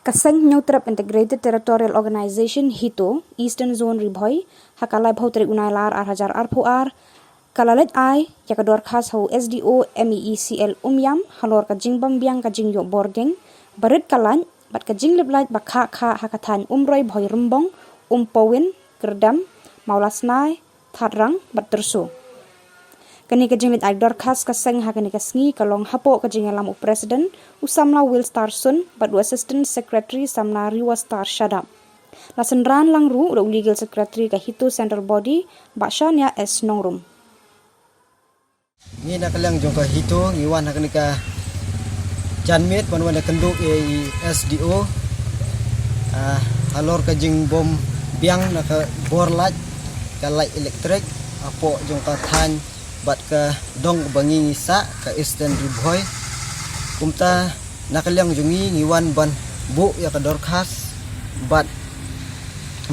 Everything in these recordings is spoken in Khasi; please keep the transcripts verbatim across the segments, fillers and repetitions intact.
Ka seng Hynñiewtrep Integrated Territorial Organization HITO, Eastern Zone Ri Bhoi, ha ka laiphew tarik u Nailar ar hajar arphew ar, ka la leit ai ïa ka dorkhas ha u S D O M E E C L Umiam halor ka jingbym biang ka jingïoh bor geng, ba rit ka lait bad ka jinglip lait ba khah khah ha ka thaiñ Umroi Bhoi Rymbong, Umpowin, Kyrdem, Mawlasnai, Thadrang bad Tyrso. Kane ka jingleit ai dorkhas ka seng ha kane ka sngi ka long hapoh ka jingïalam u President, u samla Willstar Sun bad u Assistant Secretary samla Riwastar Shadap. La synran lang ruh da u Legal Secretary ka HITO Central Body, Bah Shania S Nongrum. Ngi na ka liang jong ka HITO ngi wan ha kane ka janmiet ban wan ïakynduh ïa i S D O, ah, halor ka jingbym biang na ka bor lait, ka lait elektrik hapoh jong ka thaiñ bad ka dong ba ngi ngi sah, ka Eastern Ri Bhoi. Kumta na ka liang jong ngi ngi wan ban buh ïa ka dorkhas bad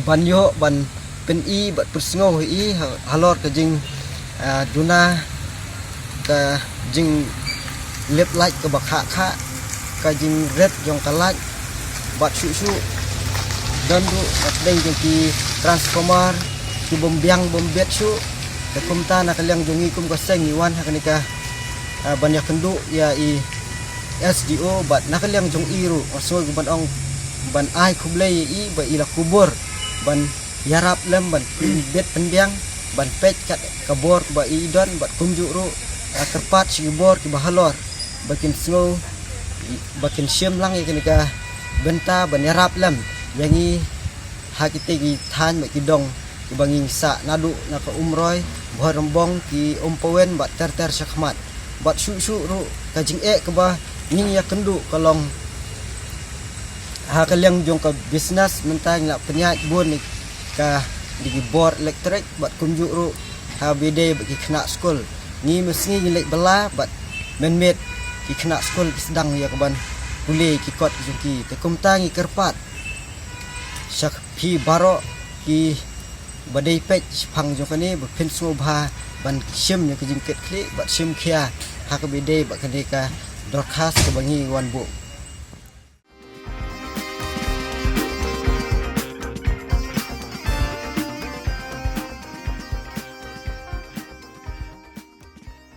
ban ïoh ban pyni bad pynsngew ïa i ha-, halor ka jing, ah, duna ka jinglip lait kaba khah khah, ka jingrit jong ka lait bad shuh shuh don ruh ka dei jong ki transformer kibym biang bym bit shuh. Te kumta na ka liang jong ngi kum ka seng ngi wan ha kane ka, ah, ban ïakynduh ïa i S D O bad na ka liang jong i ruh nga sngew ban ong ban ai khublei ïa i ba i la kubur ban ïarap lem ban bit pynbiang ban peit kat ka bor ba i don bad kumjuh ruh, ah, kyrpad sha ki bor kiba halor ba kin sngew, ba kin shim lang ïa kane ka bynta ban ïarap lem ïa ngi ha kitei ki thaiñ bad ki dong kiba ngi sah naduh na ka Umroi, Bhoi Rymbong, ki Umpawen bad ter ter shakhmat. Bad shuh shuh ruh ka jingeh kaba ngi ïakynduh ka long ha ka liang jong ka business mynta ngi la pynïaid bun ïa ka dei ki bor elektrik bad kumjuh ruh ha ba dei bad ki khynnah skul. Ngi mynta ngi leit bylla bad mynmiet ki khynnah skul ki sdang ïa ka ban pule ki kot jong ki. Te kumta ngi kyrpad sha phi baroh kiba dei peit shaphang jong kane ba phin sngewbha ban shim ïa ka jingkitkhlieh bad shim khia ha kaba dei bad kane ka dorkhas kaba ngi wan buh.